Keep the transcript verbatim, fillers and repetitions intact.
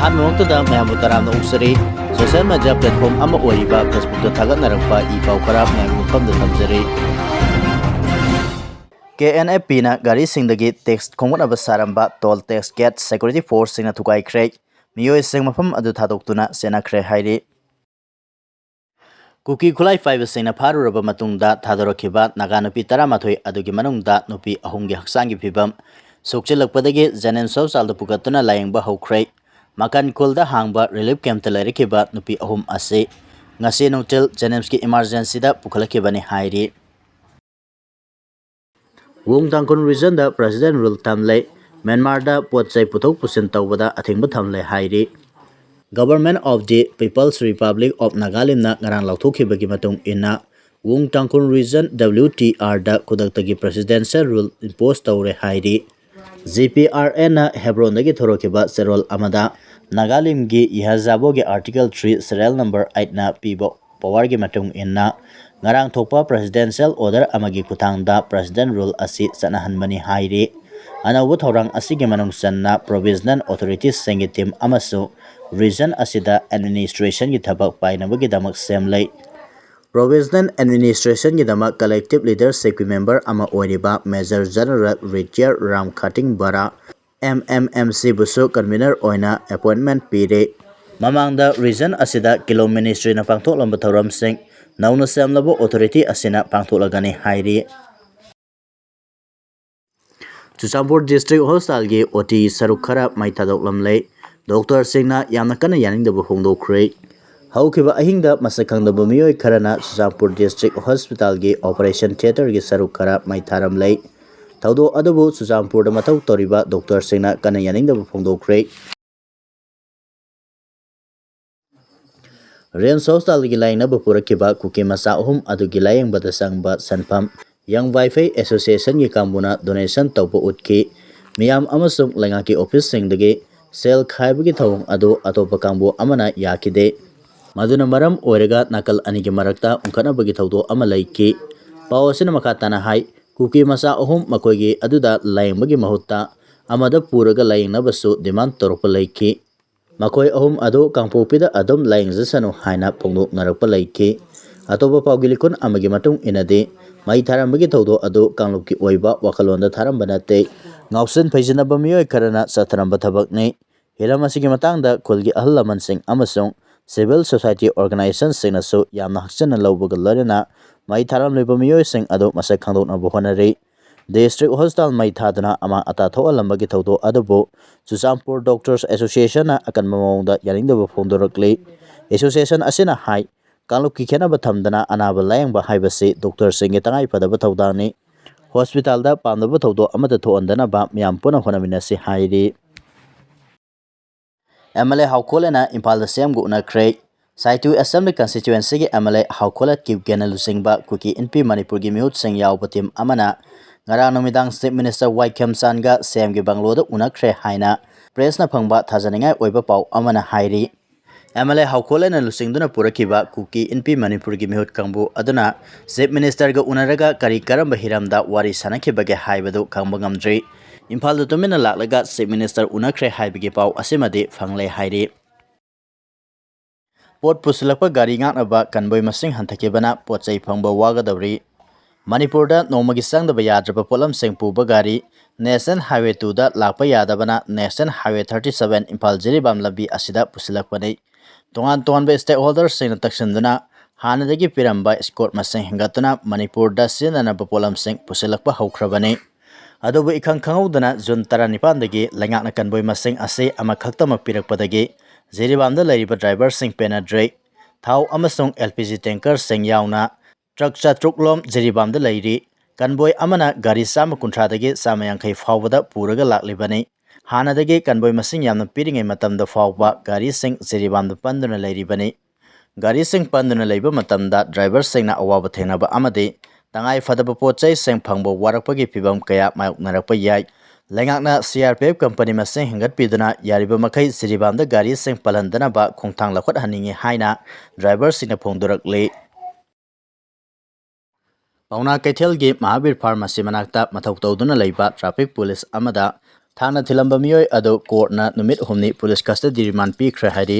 ꯑꯍꯥꯟꯕꯃꯛꯇꯗ ꯃꯌꯥꯝꯕꯨ ꯇꯔꯥꯝꯅ ꯑꯣꯛꯆꯔꯤ꯫ Social media platform ꯑꯃ ꯑꯣꯏꯔꯤꯕ Facebookꯇ ꯊꯥꯒꯠꯅꯔꯛꯄ ꯏ ꯄꯥꯎ ꯈꯔ ꯃꯌꯥꯝꯒꯤ ꯃꯐꯝꯗ ꯊꯝꯖꯔꯤ꯫ KNFPꯅ ꯒꯥꯔꯤꯁꯤꯡꯗꯒꯤ tax ꯈꯣꯝꯒꯠꯅꯕ ꯁꯥꯔꯝꯕ toll tax gate security forceꯁꯤꯡꯅ ꯊꯨꯒꯥꯏꯈ꯭ꯔꯦ꯫ ꯃꯤꯑꯣꯏꯁꯤꯡ ꯃꯐꯝ ꯑꯗꯨ ꯊꯥꯗꯣꯛꯇꯨꯅ ꯆꯦꯟꯅꯈ꯭ꯔꯦ ꯍꯥꯏꯔꯤ꯫ ꯀꯨꯀꯤ ꯈꯨꯠꯂꯥꯏ ꯄꯥꯏꯕꯁꯤꯡꯅ ꯐꯥꯔꯨꯔꯕ ꯃꯇꯨꯡꯗ ꯊꯥꯗꯣꯔꯛꯈꯤꯕ ꯅꯥꯒꯥ ꯅꯨꯄꯤ ꯇꯔꯥꯃꯥꯊꯣꯏ ꯑꯗꯨꯒꯤ ꯃꯅꯨꯡꯗ ꯅꯨꯄꯤ ꯑꯍꯨꯝꯒꯤ ꯍꯛꯆꯥꯡꯒꯤ ꯐꯤꯕꯝ ꯁꯣꯛꯆꯤꯜꯂꯛꯄꯗꯒꯤ Jennings Hospitalꯗ ꯄꯨꯈꯠꯇꯨꯅ ꯂꯥꯌꯦꯡꯕ ꯍꯧꯈ꯭ꯔꯦ꯫ ꯃꯀꯥꯟ ꯈꯨꯜꯗ ꯍꯥꯡꯕ relief campꯇ ꯂꯩꯔꯛꯈꯤꯕ ꯅꯨꯄꯤ ꯑꯍꯨꯝ ꯑꯁꯤ ꯉꯁꯤ ꯅꯨꯡꯊꯤꯜ Jenningsꯀꯤ emergencyꯗ ꯄꯨꯈꯠꯂꯛꯈꯤꯕꯅꯤ ꯍꯥꯏꯔꯤ꯫ ꯋꯨꯡ ꯇꯥꯡꯈꯨꯜ regionꯗ president rule ꯊꯝꯂꯦ꯫ ꯃ꯭ꯌꯥꯟꯃꯥꯔꯗ ꯄꯣꯠ ꯆꯩ ꯄꯨꯊꯣꯛ ꯄꯨꯁꯤꯟ ꯇꯧꯕꯗ ꯑꯊꯤꯡꯕ ꯊꯝꯂꯦ ꯍꯥꯏꯔꯤ꯫ Government of the People's Republic of Nagalimꯅ ꯉꯔꯥꯡ ꯂꯥꯎꯊꯣꯛꯈꯤꯕꯒꯤ ꯃꯇꯨꯡ ꯏꯟꯅ, ꯋꯨꯡ ꯇꯥꯡꯈꯨꯜ region WTRꯗ ꯈꯨꯗꯛꯇꯒꯤ presidential rule impose ꯇꯧꯔꯦ ꯍꯥꯏꯔꯤ꯫ GPRNꯅ ꯍꯦꯕ꯭ꯔꯣꯟꯗꯒꯤ ꯊꯣꯔꯛꯈꯤꯕ ꯆꯦꯔꯣꯜ ꯑꯃꯗ ꯅꯥꯒꯥꯂꯦꯟꯒꯤ ꯌꯤꯍꯥꯖꯥꯕꯣꯒꯤ Article three serial number eightꯅ ꯄꯤꯕ powerꯒꯤ ꯃꯇꯨꯡ ꯏꯟꯅ, ꯉꯔꯥꯡ ꯊꯣꯛꯄ presidential order ꯑꯃꯒꯤ ꯈꯨꯠꯊꯥꯡꯗ president rule ꯑꯁꯤ ꯆꯠꯅꯍꯟꯕꯅꯤ ꯍꯥꯏꯔꯤ꯫ ꯑꯅꯧꯕ ꯊꯧꯔꯥꯡ ꯑꯁꯤꯒꯤ ꯃꯅꯨꯡ ꯆꯟꯅ provisional authoritiesꯁꯤꯡꯒꯤ team ꯑꯃꯁꯨ region ꯑꯁꯤꯗ administrationꯒꯤ ꯊꯕꯛ ꯄꯥꯏꯅꯕꯒꯤꯗꯃꯛ ꯁꯦꯝꯂꯦ꯫ Provisional administrationꯒꯤꯗꯃꯛ collective leadershipꯀꯤ member ꯑꯃ ꯑꯣꯏꯔꯤꯕ Major General Retired Ram Khating Bara, MMMCꯕꯨꯁꯨ convener ꯑꯣꯏꯅ appointment ꯄꯤꯔꯦ꯫ ꯃꯃꯥꯡꯗ region ꯑꯁꯤꯗ Kilo Ministryꯅ ꯄꯥꯡꯊꯣꯛꯂꯝꯕ ꯊꯧꯔꯝꯁꯤꯡ ꯅꯧꯅ ꯁꯦꯝꯂꯕ authority ꯑꯁꯤꯅ ꯄꯥꯡꯊꯣꯛꯂꯒꯅꯤ ꯍꯥꯏꯔꯤ꯫ ꯆꯨꯔꯆꯥꯟꯄꯨꯔ District Hospitalꯒꯤ OT ꯁꯔꯨꯛ ꯈꯔ ꯃꯩ ꯊꯥꯗꯣꯛꯂꯝꯂꯦ꯫ Doctorꯁꯤꯡꯅ ꯌꯥꯝꯅ ꯀꯟꯅ ꯌꯥꯅꯤꯡꯗꯕ ꯐꯣꯡꯗꯣꯛꯈ꯭ꯔꯦ꯫ ꯍꯧꯈꯤꯕ ꯑꯍꯤꯡꯗ ꯃꯁꯛ ꯈꯪꯗꯕ ꯃꯤꯑꯣꯏ ꯈꯔꯅ ꯆꯨꯔꯆꯥꯟꯄꯨꯔ District Hospitalꯒꯤ operation theatreꯒꯤ ꯁꯔꯨꯛ ꯈꯔ ꯃꯩ ꯊꯥꯔꯝꯂꯦ꯫ ꯊꯧꯗꯣꯛ ꯑꯗꯨꯕꯨ ꯆꯨꯔꯆꯥꯟꯄꯨꯔꯗ ꯃꯊꯧ ꯇꯧꯔꯤꯕ doctorꯁꯤꯡꯅ ꯀꯟꯅ ꯌꯥꯅꯤꯡꯗꯕ ꯐꯣꯡꯗꯣꯛꯈ꯭ꯔꯦ꯫ RIMS Hospitalꯒꯤ ꯂꯥꯌꯦꯡꯅꯕ ꯄꯨꯔꯛꯈꯤꯕ ꯀꯨꯀꯤ ꯃꯆꯥ ꯑꯍꯨꯝ ꯑꯗꯨꯒꯤ ꯂꯥꯌꯦꯡꯕꯗ ꯆꯪꯕ ꯁꯦꯟꯐꯝ Young Vaiphei Associationꯒꯤ ꯀꯥꯡꯕꯨꯅ donation ꯇꯧꯕ ꯎꯠꯈꯤ꯫ ꯃꯤꯌꯥꯝ ꯑꯃꯁꯨꯡ ꯂꯩꯉꯥꯛꯀꯤ officeꯁꯤꯡꯗꯒꯤ ꯁꯦꯜ ꯈꯥꯏꯕꯒꯤ ꯊꯧꯑꯣꯡ ꯑꯗꯨ ꯑꯇꯣꯞꯄ ꯀꯥꯡꯕꯨ ꯑꯃꯅ ꯌꯥꯈꯤꯗꯦ꯫ ꯃꯗꯨꯅ ꯃꯔꯝ ꯑꯣꯏꯔꯒ ꯅꯥꯀꯜ ꯑꯅꯤꯒꯤ ꯃꯔꯛꯇ ꯎꯪꯈꯠꯅꯕꯒꯤ ꯊꯧꯗꯣꯛ ꯑꯃ ꯂꯩꯈꯤ꯫ ꯄꯥꯎ ꯑꯁꯤꯅ ꯃꯈꯥ ꯇꯥꯅ ꯍꯥꯏ, ꯀꯨꯀꯤ ꯃꯆꯥ ꯑꯍꯨꯝ ꯃꯈꯣꯏꯒꯤ ꯑꯗꯨꯗ ꯂꯥꯌꯦꯡꯕꯒꯤ ꯃꯍꯨꯠꯇ ꯑꯃꯗ ꯄꯨꯔꯒ ꯂꯥꯌꯦꯡꯅꯕꯁꯨ demand ꯇꯧꯔꯛꯄ ꯂꯩꯈꯤ꯫ ꯃꯈꯣꯏ ꯑꯍꯨꯝ ꯑꯗꯨ ꯀꯥꯡꯄꯣꯛꯄꯤꯗ ꯑꯗꯨꯝ ꯂꯥꯌꯦꯡꯖꯁꯅꯨ ꯍꯥꯏꯅ ꯐꯣꯡꯗꯣꯛꯅꯔꯛꯄ ꯂꯩꯈꯤ꯫ ꯑꯇꯣꯞꯄ ꯄꯥꯎꯒꯤ ꯂꯤꯈꯨꯟ ꯑꯃꯒꯤ ꯃꯇꯨꯡ ꯏꯟꯅꯗꯤ, ꯃꯩ ꯊꯥꯔꯝꯕꯒꯤ ꯊꯧꯗꯣꯛ ꯑꯗꯨ ꯀꯥꯡꯂꯨꯞꯀꯤ ꯑꯣꯏꯕ ꯋꯥꯈꯜꯂꯣꯟꯗ ꯊꯥꯔꯝꯕ ꯅꯠꯇꯦ, ꯉꯥꯎꯁꯤꯟ ꯐꯩꯖꯤꯟꯅꯕ ꯃꯤꯑꯣꯏ ꯈꯔꯅ ꯆꯠꯊꯔꯝꯕ ꯊꯕꯛꯅꯤ꯫ ꯍꯤꯔꯝ ꯑꯁꯤꯒꯤ ꯃꯇꯥꯡꯗ ꯈꯨꯜꯒꯤ ꯑꯍꯜ ꯂꯃꯟꯁꯤꯡ ꯑꯃꯁꯨꯡ civil society organizationꯁꯤꯡꯅꯁꯨ ꯌꯥꯝꯅ ꯍꯛꯆꯤꯟꯅ ꯂꯧꯕꯒ ꯂꯣꯏꯅꯅ ꯃꯩ ꯊꯥꯔꯝꯂꯤꯕ ꯃꯤꯑꯣꯏꯁꯤꯡ ꯑꯗꯨ ꯃꯁꯛ ꯈꯪꯗꯣꯛꯅꯕ ꯍꯣꯠꯅꯔꯤ꯫ District Hospital ꯃꯩ ꯊꯥꯗꯨꯅ ꯑꯃꯥꯡ ꯑꯇꯥ ꯊꯣꯛꯍꯜꯂꯝꯕꯒꯤ ꯊꯧꯗꯣꯛ ꯑꯗꯨꯕꯨ ꯆꯨꯔꯆꯥꯟꯄꯨꯔ Doctors Associationꯅ ꯑꯀꯟꯕ ꯃꯑꯣꯡꯗ ꯌꯥꯅꯤꯡꯗꯕ ꯐꯣꯡꯗꯣꯔꯛꯂꯤ꯫ Association ꯑꯁꯤꯅ ꯍꯥꯏ, ꯀꯥꯡꯂꯨꯞꯀꯤ ꯈꯦꯠꯅꯕ ꯊꯝꯗꯅ ꯑꯅꯥꯕ ꯂꯥꯌꯦꯡꯕ ꯍꯥꯏꯕꯁꯤ doctorꯁꯤꯡꯒꯤ ꯇꯉꯥꯏꯐꯗꯕ ꯊꯧꯗꯥꯡꯅꯤ꯫ Hospitalꯗ ꯄꯥꯝꯗꯕ ꯊꯧꯗꯣꯛ ꯑꯃꯠꯇ ꯊꯣꯛꯍꯟꯗꯅꯕ ꯃꯤꯌꯥꯝ ꯄꯨꯟꯅ ꯍꯣꯠꯅꯃꯤꯟꯅꯁꯤ ꯍꯥꯏꯔꯤ꯫ MLA ꯍꯥꯎꯈꯣꯂꯦꯅ ꯏꯝꯐꯥꯜꯗ CMꯒ ꯎꯅꯈ꯭ꯔꯦ꯫ ꯁꯥꯏꯇꯨ Assembly Constituencyꯒꯤ MLA ꯍꯥꯎꯈꯣꯂꯦ ꯀꯤꯞꯒꯦꯟꯅ ꯂꯨꯆꯤꯡꯕ ꯀꯨꯀꯤ ꯏꯟꯄꯤ ꯃꯅꯤꯄꯨꯔꯒꯤ ꯃꯤꯍꯨꯠꯁꯤꯡ ꯌꯥꯎꯕ team ꯑꯃꯅ ꯉꯔꯥꯡ ꯅꯨꯃꯤꯗꯥꯡ Chief Minister ꯋꯥꯏ ꯈꯦꯝꯆꯥꯟꯒ CMꯒꯤ ꯕꯪꯒꯂꯣꯗ ꯎꯅꯈ꯭ꯔꯦ ꯍꯥꯏꯅ pressꯅ ꯐꯪꯕ ꯊꯥꯖꯅꯤꯡꯉꯥꯏ ꯑꯣꯏꯕ ꯄꯥꯎ ꯑꯃꯅ ꯍꯥꯏꯔꯤ꯫ MLA ꯍꯥꯎꯈꯣꯂꯦꯅ ꯂꯨꯆꯤꯡꯗꯨꯅ ꯄꯨꯔꯛꯈꯤꯕ ꯀꯨꯀꯤ ꯏꯟꯄꯤ ꯃꯅꯤꯄꯨꯔꯒꯤ ꯃꯤꯍꯨꯠ ꯀꯥꯡꯕꯨ ꯑꯗꯨꯅ Chief Ministerꯒ ꯎꯅꯔꯒ ꯀꯔꯤ ꯀꯔꯝꯕ ꯍꯤꯔꯝꯗ ꯋꯥꯔꯤ ꯁꯥꯅꯈꯤꯕꯒꯦ ꯍꯥꯏꯕꯗꯨ ꯈꯪꯕ ꯉꯝꯗ꯭ꯔꯤ꯫ ꯏꯝꯐꯥꯜꯗ ꯇꯨꯃꯤꯟꯅ ꯂꯥꯛꯂꯒ Chief Minister ꯎꯅꯈ꯭ꯔꯦ ꯍꯥꯏꯕꯒꯤ ꯄꯥꯎ ꯑꯁꯤꯃꯗꯤ ꯐꯪꯂꯦ ꯍꯥꯏꯔꯤ꯫ ꯄꯣꯠ ꯄꯨꯁꯤꯜꯂꯛꯄ ꯒꯥꯔꯤ ꯉꯥꯛꯅꯕ convoy ꯃꯁꯤꯡ ꯍꯟꯊꯈꯤꯕꯅ ꯄꯣꯠ ꯆꯩ ꯐꯪꯕ ꯋꯥꯒꯗꯧꯔꯤ꯫ ꯃꯅꯤꯄꯨꯔꯗ ꯅꯣꯡꯃꯒꯤ ꯆꯪꯗꯕ ꯌꯥꯗ꯭ꯔꯕ ꯄꯣꯠꯂꯝꯁꯤꯡ ꯄꯨꯕ ꯒꯥꯔꯤ National Highway twoꯗ ꯂꯥꯛꯄ ꯌꯥꯗꯕꯅ National Highway thirty seven Imphal Jiribam ꯂꯝꯕꯤ ꯑꯁꯤꯗ ꯄꯨꯁꯤꯜꯂꯛꯄꯅꯤ꯫ ꯇꯣꯉꯥꯟ ꯇꯣꯉꯥꯟꯕ stakeholderꯁꯤꯡꯅ ꯇꯛꯁꯤꯟꯗꯨꯅ ꯍꯥꯟꯅꯗꯒꯤ ꯄꯤꯔꯝꯕ escort ꯃꯁꯤꯡ ꯍꯦꯟꯒꯠꯇꯨꯅ ꯃꯅꯤꯄꯨꯔꯗ ꯁꯤꯖꯤꯟꯅꯅꯕ ꯄꯣꯠꯂꯝꯁꯤꯡ ꯄꯨꯁꯤꯜꯂꯛꯄ ꯍꯧꯈ꯭ꯔꯕꯅꯤ꯫ ꯑꯗꯨꯕꯨ ꯏꯈꯪ ꯈꯪꯍꯧꯗꯅ ꯖꯨꯟ ꯇꯔꯥꯅꯤꯄꯥꯟꯗꯒꯤ ꯂꯩꯉꯥꯛꯅ convoy ꯃꯁꯤꯡ ꯑꯁꯤ ꯑꯃꯈꯛꯇꯃꯛ ꯄꯤꯔꯛꯄꯗꯒꯤ ꯖꯤꯔꯤꯕꯥꯝꯗ ꯂꯩꯔꯤꯕ driverꯁꯤꯡ ꯄꯦꯟꯅꯗ꯭ꯔꯦ꯫ ꯊꯥꯎ ꯑꯃꯁꯨꯡ LPG tankerꯁꯤꯡ ꯌꯥꯎꯅ truck ꯆꯥꯇ꯭ꯔꯨꯛ ꯂꯣꯝ ꯖꯤꯔꯤꯕꯥꯝꯗ ꯂꯩꯔꯤ꯫ Convoy ꯑꯃꯅ ꯒꯥꯔꯤ ꯆꯥꯝꯃ ꯀꯨꯟꯊ꯭ꯔꯥꯗꯒꯤ ꯆꯥꯝꯃ ꯌꯥꯡꯈꯩ ꯐꯥꯎꯕꯗ ꯄꯨꯔꯒ ꯂꯥꯛꯂꯤꯕꯅꯤ꯫ ꯍꯥꯟꯅꯗꯒꯤ convoy ꯃꯁꯤꯡ ꯌꯥꯝꯅ ꯄꯤꯔꯤꯉꯩ ꯃꯇꯝꯗ ꯐꯥꯎꯕ ꯒꯥꯔꯤꯁꯤꯡ ꯖꯤꯔꯤꯕꯥꯝꯗ ꯄꯟꯗꯨꯅ ꯂꯩꯔꯤꯕꯅꯤ꯫ ꯒꯥꯔꯤꯁꯤꯡ ꯄꯟꯗꯨꯅ ꯂꯩꯕ ꯃꯇꯝꯗ driverꯁꯤꯡꯅ ꯑꯋꯥꯕ ꯊꯦꯡꯅꯕ ꯑꯃꯗꯤ ꯇꯉꯥꯏ ꯐꯗꯕ ꯄꯣꯠ ꯆꯩꯁꯤꯡ ꯐꯪꯕ ꯋꯥꯔꯛꯄꯒꯤ ꯐꯤꯚꯝ ꯀꯌꯥ ꯃꯥꯌꯣꯛꯅꯔꯛꯄ ꯌꯥꯏ꯫ ꯂꯩꯉꯥꯛꯅ CRPF company ꯃꯁꯤꯡ ꯍꯦꯟꯒꯠꯄꯤꯗꯨꯅ ꯌꯥꯔꯤꯕ ꯃꯈꯩ ꯖꯤꯔꯤꯕꯥꯝꯗ ꯒꯥꯔꯤꯁꯤꯡ ꯄꯜꯍꯟꯗꯅꯕ ꯈꯣꯡꯊꯥꯡ ꯂꯧꯈꯠꯍꯟꯅꯤꯡꯏ ꯍꯥꯏꯅ driverꯁꯤꯡꯅ ꯐꯣꯡꯗꯣꯔꯛꯂꯤ꯫ ꯄꯥꯎꯅꯥ ꯀꯩꯊꯦꯜꯒꯤ ꯃꯍꯥꯕꯤꯔ Pharmacy ꯃꯅꯥꯛꯇ ꯃꯊꯧ ꯇꯧꯗꯨꯅ ꯂꯩꯕ traffic police ꯑꯃꯗ ꯊꯥꯡꯅ ꯊꯤꯜꯂꯝꯕ ꯃꯤꯑꯣꯏ ꯑꯗꯨ ꯀꯣꯔꯠꯅ ꯅꯨꯃꯤꯠ ꯍꯨꯝꯅꯤ ꯄꯨꯂꯤꯁ ꯀꯁꯇꯗꯤ ꯔꯤꯃꯥꯟ ꯄꯤꯈ꯭ꯔꯦ ꯍꯥꯏꯔꯤ꯫